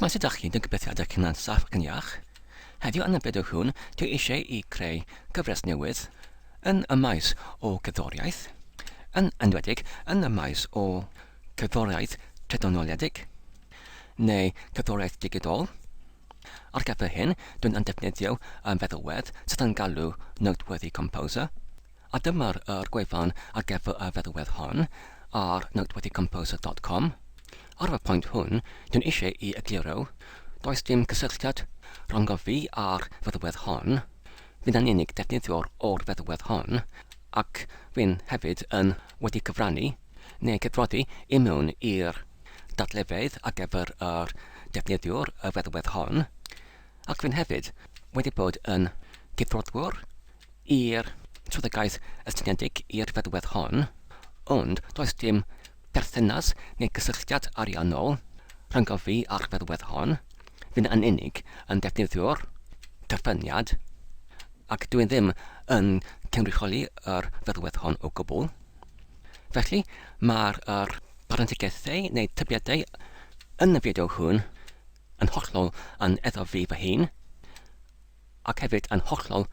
Shwmae sut dach chi? Dwi'n gobeithio ydych chi'n saff ac yn iach. Heddiw yn y fideo hwn, dwi eisiau i creu cyfres newydd yn y maes o cerddoriaeth, yn enwedig yn y maes o cerddoriaeth trydanoledig neu cerddoriaeth digidol. Ar gyfer hyn, dwi'n yn defnyddio y feddalwedd sydd yn galw Noteworthy Composer. A dyma'r yr gwefan ar gyfer y feddalwedd hon ar noteworthycomposer.com. Ar y pwynt hwn, dwi'n eisiau i egluro, does dim cysylltiad rhyngof fi a'r feddalwedd hon. Fi'n yn unig defnyddiwr o'r feddalwedd hon, ac fi'n hefyd yn wedi cyfrannu neu cydroddi i mewn i'r dadlefeydd ar gyfer yr defnyddiwr y feddalwedd hon, ac fi'n hefyd wedi bod yn gydrodwr i'r swyddogaeth estynedig i'r feddalwedd hon, ond does dim perthynas neu gysylltiad ariannol rhyngof fi a'r feddalwedd hon, fi'n yn unig yn defnyddiwr terfyniad ac dwi ddim yn cynrychioli yr feddalwedd hon o gwbl. Felly, mae'r yr parentigaethau neu tybiadau yn y fideo hwn yn hollol yn eddo fi fy hun, ac hefyd yn hollol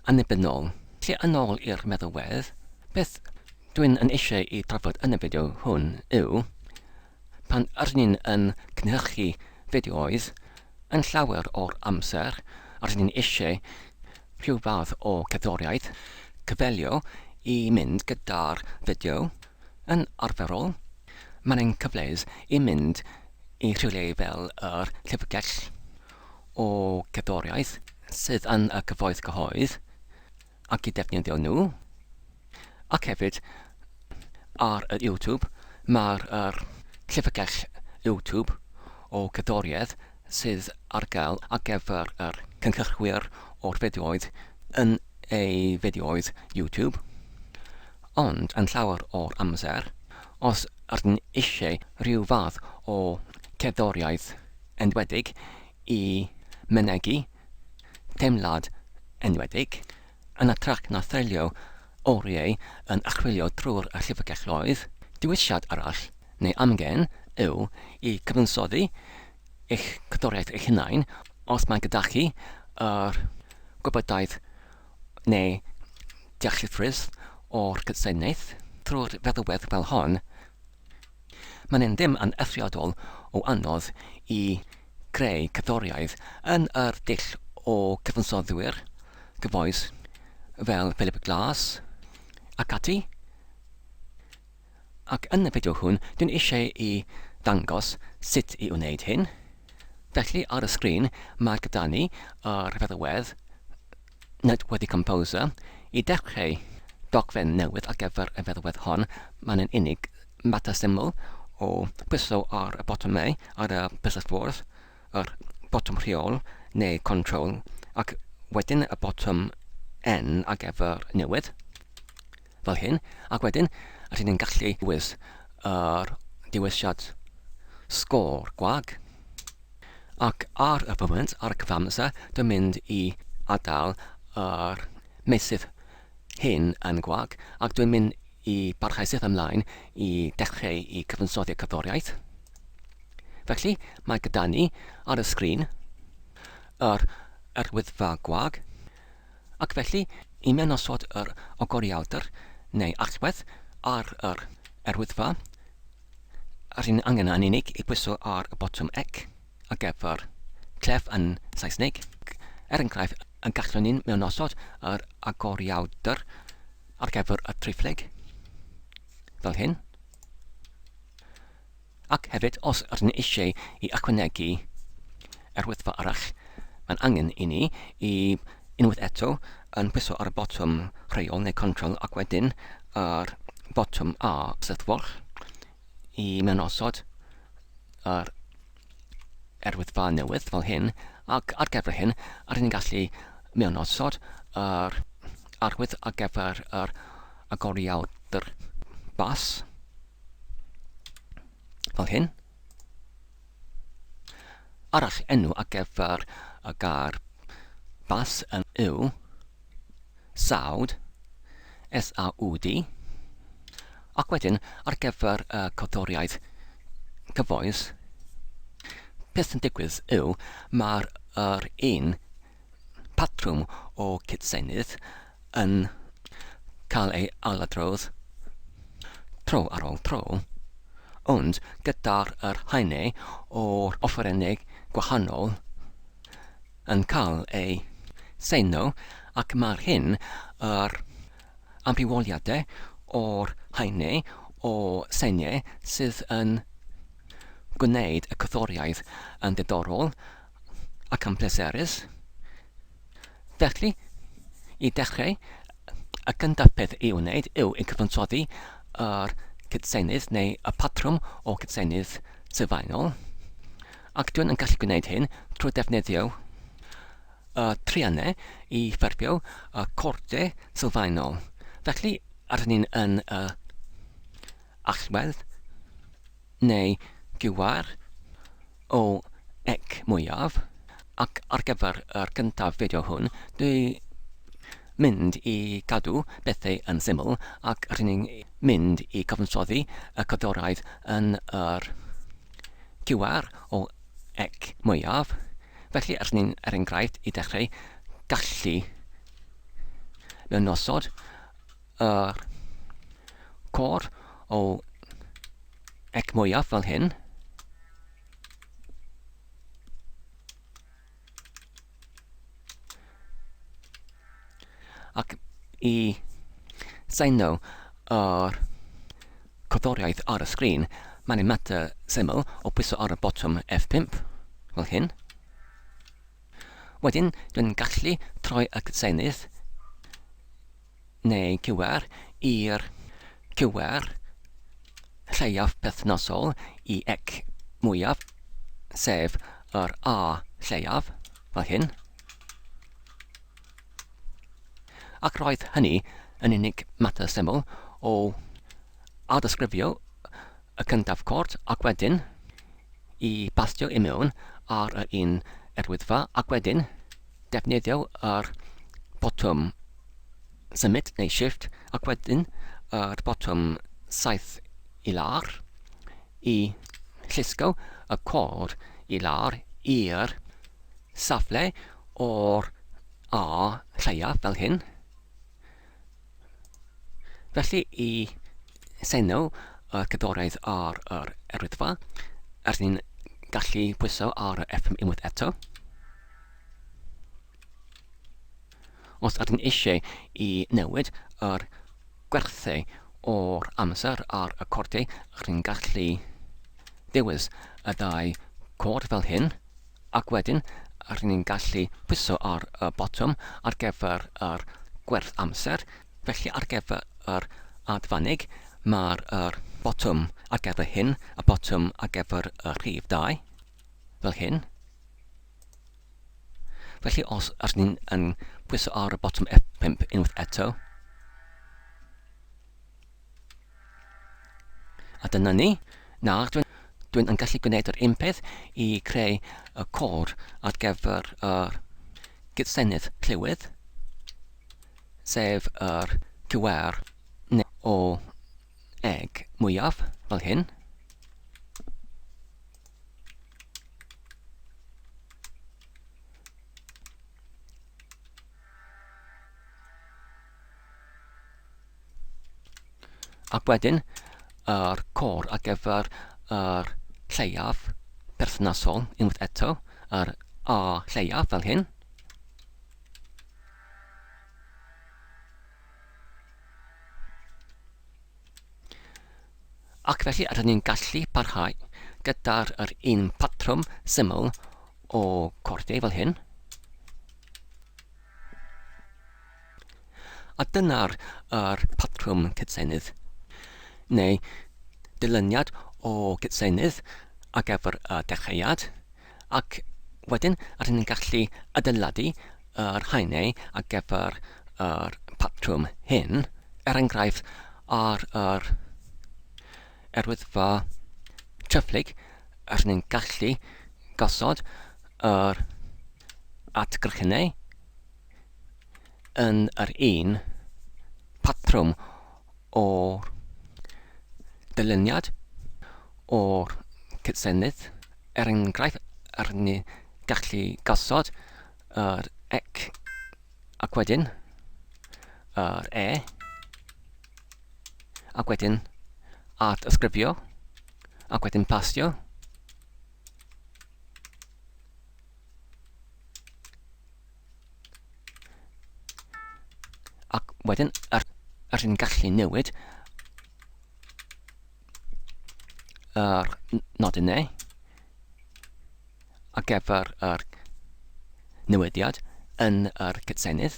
annibynnol. Felly yn ôl i'r meddalwedd, beth dwi'n yn eisiau i drafod yn y fideo hwn yw, pan ydyn ni'n yn cynhyrchu fideoedd, yn llawer o'r amser, rydyn ni'n eisiau rhyw fath o cerddoriaeth cyfelio i mynd gyda'r fideo. Yn arferol, mae'n ein cyfleus i mynd i rhywle fel yr llyfrgell o gerddoriaeth sydd yn y cyfoeth cyhoedd ac i defnyddio nhw. Ac hefyd ar y YouTube, mae'r er llyfrgell YouTube o gerddoriaeth sydd ar gael ar gyfer yr cynhyrchwyr o'r fideoedd yn eu fideoedd YouTube. Ond yn llawer o'r amser, os ydyn eisiau rhyw fath o cerddoriaeth enwedig i mynegi teimlad enwedig, yn hytrach na threulio oriau yn archwilio trwy'r llyfrgelloedd, dewisiad arall neu amgen yw i cyfansoddi eich cerddoriaeth eich hunain os mae gyda chi yr gwybodaeth neu deallusrwydd o'r cytseiniaeth trwy'r feddalwedd fel hon. Mae'n un ddim yn eithriadol o anodd i greu cerddoriaeth yn yr dull o cyfansoddwyr gyfoes fel Philip Glass ac ati. Ac yn y fideo hwn, dwi'n eisiau i ddangos sut i wneud hyn. Felly ar y sgrin mae gyda ni yr feddalwedd Noteworthy Composer. I dechrau dogfen newydd ar gyfer y feddalwedd hon, mae'n yn unig mater syml o pwyso ar y botymau ar y bysellfwrdd, yr botwm rheol neu control, ac wedyn y botwm N ar gyfer newydd, fel hyn, ac wedyn rydyn ni'n gallu dewis yr dewisiad sgôr gwag. Ac ar y foment, ar y cyfamser, dwi'n mynd i adael yr meysydd hyn yn gwag, ac dwi'n mynd i barhau syth ymlaen i dechrau i cyfansoddi cerddoriaeth. Felly, mae gyda ni ar y sgrin yr arwyddfa gwag, ac felly i mewn-osod yr ogoriawdr neu allwedd ar yr arwyddfa, Rydyn angen yn unig i bwyso ar y botwm ec ar gyfer clef yn Saesneg. Er enghraifft, y gallwn ni'n mewnosod yr agoriawdr ar gyfer y triphlyg, fel hyn. Ac hefyd, os ydyn ni eisiau i ychwanegu arwyddfa arall, mae'n angen i ni i unwaith eto yn pwyso ar y botwm rheol neu control ac wedyn yr botwm A sethwll i mewnosod yr erwyddfa newydd fel hyn ac ar gyfer hyn rydyn ni'n gallu mewnosod yr arwydd ar gyfer yr agoriawdr bas fel hyn. Arall enw ar gyfer y gair bas yn yw sawd, S-A-U-D, ac wedyn ar gyfer y cerddoriaeth cyfoes, Peth sy'n digwydd yw mae'r yr un patrwm o cydseinydd yn cael ei ailadrodd tro ar ôl tro, ond gyda'r yr haenau o'r offerynnau gwahanol yn cael eu seino ac mae'r hyn yr amrywioliadau o'r haenau o seiniau sydd yn gwneud y cerddoriaeth yn ddiddorol ac yn pleserus. Felly, i dechrau, y cyntaf peth i'w wneud yw i cyfansoddi yr cydseinydd neu y patrwm o cydseinydd sylfaenol. Ac dwi'n yn gallu gwneud hyn trwy defnyddio y triannau i ffurfio y cordau sylfaenol. Felly, rydyn ni'n yn y allwedd neu QR o ec mwyaf, ac ar gyfer yr gyntaf fideo hwn, dwi mynd i gadw bethau yn syml ac rydyn ni'n mynd i cyfansoddi y codoraidd yn yr QR o ec mwyaf. Felly, rydyn ni'n, er enghraifft, i dechrau gallu mewnosod yr côr o ec mwyaf fel hyn. Ac i saino yr cerddoriaeth ar y sgrin, mae'n mater syml o pwyso ar y botwm F5, fel hyn. Wedyn, dwi'n gallu troi y cydseinydd neu QR i'r QR lleiaf perthnasol i ec mwyaf, sef yr A lleiaf, fel hyn. Ac roedd hynny yn unig mater syml o adysgrifio y cyntaf cord ac wedyn i bastio i mewn ar yr un erwyddfa ac wedyn defnyddio yr botwm symud neu shift ac wedyn yr botwm saeth i lawr i llusgo y cord i lawr i'r safle o'r A lleiaf fel hyn. Felly i seno y cerddoriaeth ar yr erwyddfa, er ni'n gallu pwyso ar y FM unwaith eto. Os ydyn eisiau i newid yr gwerthau o'r amser ar y cordiau, rydyn ni'n gallu dewis y ddau cord fel hyn. Ac wedyn, rŷn ni'n gallu pwyso ar y botwm ar gyfer yr gwerth amser. Felly ar gyfer yr adfanig, mae'r yr botwm ar gyfer hyn, y botwm ar gyfer y rhif 2, fel hyn. Felly os ydyn ni'n yn pwyso ar y botwm F5 unwaith eto, A dyna ni. Nawr, dwi'n dwi yn gallu gwneud yr un peth i creu y cod ar gyfer yr gydseinydd llywydd, sef yr QR neu o eg mwyaf, fel hyn. Ac wedyn, yr côr ar gyfer yr lleiaf perthnasol, unwaith eto, yr A lleiaf fel hyn. Ac felly rydyn ni'n gallu parhau gyda'r yr un patrwm syml o cordiau fel hyn. A dyna'r yr patrwm cydseinydd, neu dilyniad o gydseinydd ar gyfer y dechreuad, ac wedyn rydyn ni'n gallu adeiladu yr haenau ar gyfer yr patrwm hyn, er enghraifft ar yr arwyddfa triphlyg, rydyn ni'n gallu gosod yr atgrychynau yn yr un patrwm o'r dyluniad o'r cydseinydd. Er enghraifft, Ar ni gallu gosod yr ec ac wedyn yr e ac wedyn at ysgrifio ac wedyn pastio. Ac wedyn yr, yr yn gallu newid yr nodyn neu ar gyfer yr newidiad yn yr cytsenydd.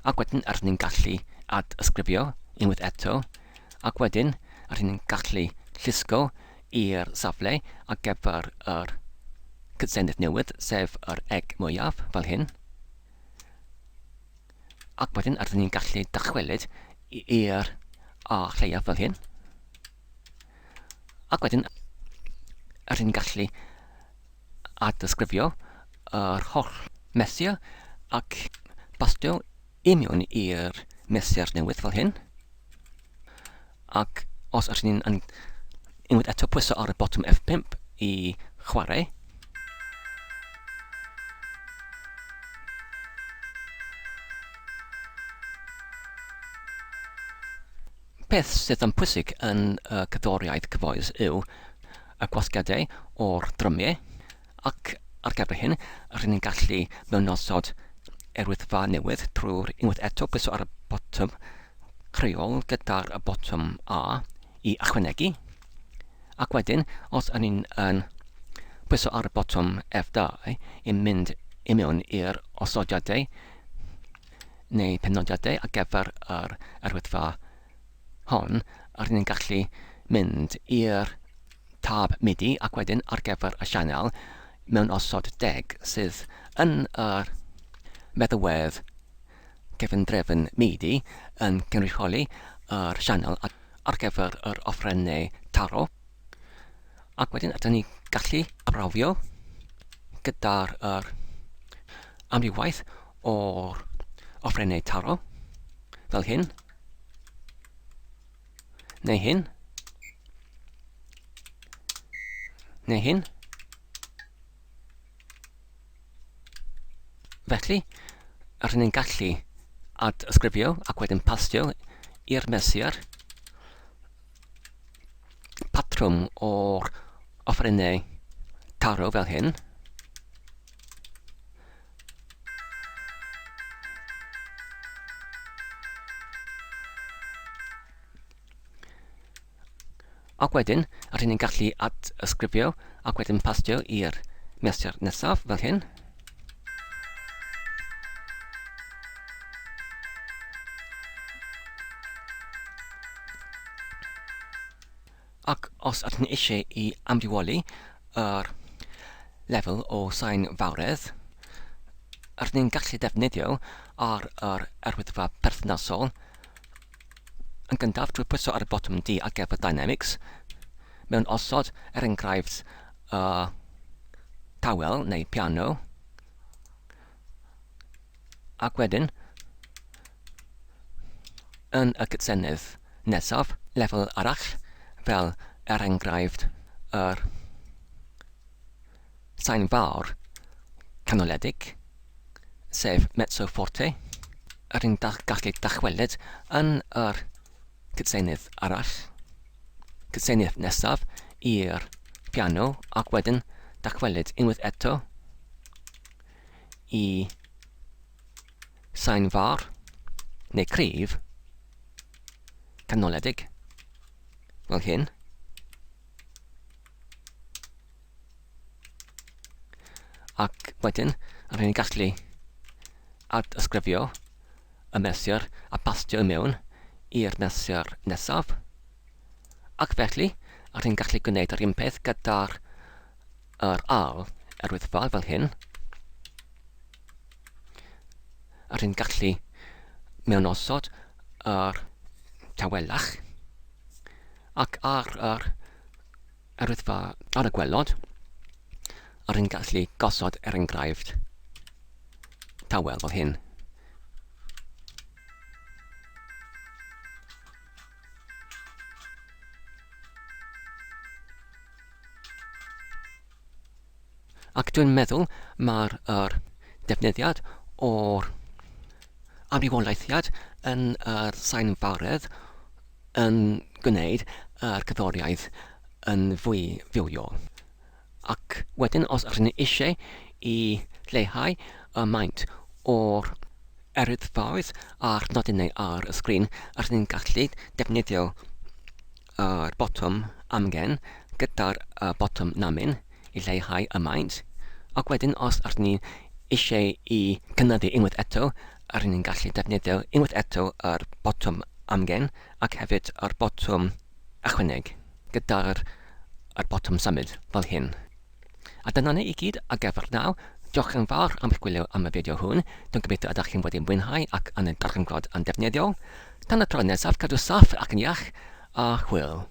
Ac wedyn ar ni'n gallu ad-ysgrifio unwaith eto, ac wedyn ar ni'n gallu llusgo i'r safle ar gyfer yr cytsenydd newydd, sef yr egg mwyaf, fel hyn. Ac wedyn rydyn ni'n gallu dychwelyd i'r A lleiaf fel hyn. Ac wedyn rydyn ni'n gallu adysgrifio yr holl mesur ac bastio i mewn i'r mesur newydd fel hyn. Ac os ydyn ni'n unwaith eto pwyso ar y botwm F5 i chwarae, Peth sydd yn pwysig yn y cerddoriaeth cyfoes yw y gwasgiadau o'r drymiau, ac ar gyfer hyn, rydyn ni'n gallu mewnosod erwyddfa newydd trwy'r unwaith eto pwyso ar y botwm rheol gyda'r botwm A i ychwanegu, ac wedyn os ydyn ni'n yn pwyso ar y botwm F2 i mynd i mewn i'r osodiadau neu penodiadau ar gyfer yr arwyddfa hon, rydyn ni'n gallu mynd i'r tab MIDI ac wedyn ar gyfer y sianel mewn osod deg sydd yn yr meddalwedd cyfundrefn MIDI yn cynrychioli yr sianel ar gyfer yr offerynnau taro. Ac wedyn ydyn ni gallu arbrawfio gyda'r yr amrywiaeth o'r offerynnau taro fel hyn neu hyn neu hyn. Felly, rydyn ni'n gallu ad-ysgrifio ac wedyn pastio i'r mesur patrwm o'r offerynnau taro fel hyn. Ac wedyn, rydyn ni'n gallu ad-ysgrifio ac wedyn pastio i'r mesur nesaf fel hyn. Ac os ydyn ni eisiau i amrywioli yr lefel o sain fawredd, rydyn ni'n gallu defnyddio ar yr arwyddfa perthnasol yn gyntaf drwy pwyso ar y botwm D ar gyfer Dynamics, mewn osod, er enghraifft, y tawel neu piano, ac wedyn yn y cytsenydd nesaf, lefel arall, fel er enghraifft yr sain fawr canoledig, sef mezzo forte, yr un gallu dychwelyd yn yr cytseinydd arall, cytseinydd nesaf i'r piano ac wedyn dychwelyd unwaith eto i sain fawr neu cryf canoledig fel hyn. Ac wedyn, rydyn ni'n gallu ad-ysgrifio y mesur a pastio i mewn i'r mesur nesaf. Ac felly, rydyn ni'n gallu gwneud yr un peth gyda'r yr ail arwyddfa fel hyn. Rydyn ni'n gallu mewnosod yr tawelach ac ar yr arwyddfa ar y gwelod, a rwy'n gallu gosod er enghraifft tawel fel hyn. Ac dwi'n meddwl mae'r yr defnyddiad o'r amrywiolaethiad yn yr sain faredd yn gwneud yr cerddoriaeth yn fwy fywiol. Ac wedyn os ydyn ni eisiau i lleihau y maint o'r eryddfawdd a'r nodyn neu ar y sgrin, rydyn ni'n gallu defnyddio yr botwm amgen gyda'r botwm namyn i lleihau y maint. Ac wedyn os ydyn ni eisiau i cynyddu unwaith eto, rydyn ni'n gallu defnyddio unwaith eto yr botwm amgen ac hefyd yr botwm ychwaneg gyda'r yr botwm symud fel hyn. A dyna ni i gyd ar gyfer nawr. Diolch yn fawr am eich gwylio am y fideo hwn. Dwi'n gobeithio ydych chi'n wedi mwynhau ac yn darganfod yn defnyddiol. Tan y tro nesaf, cadw saff ac yn iach, a hwyl.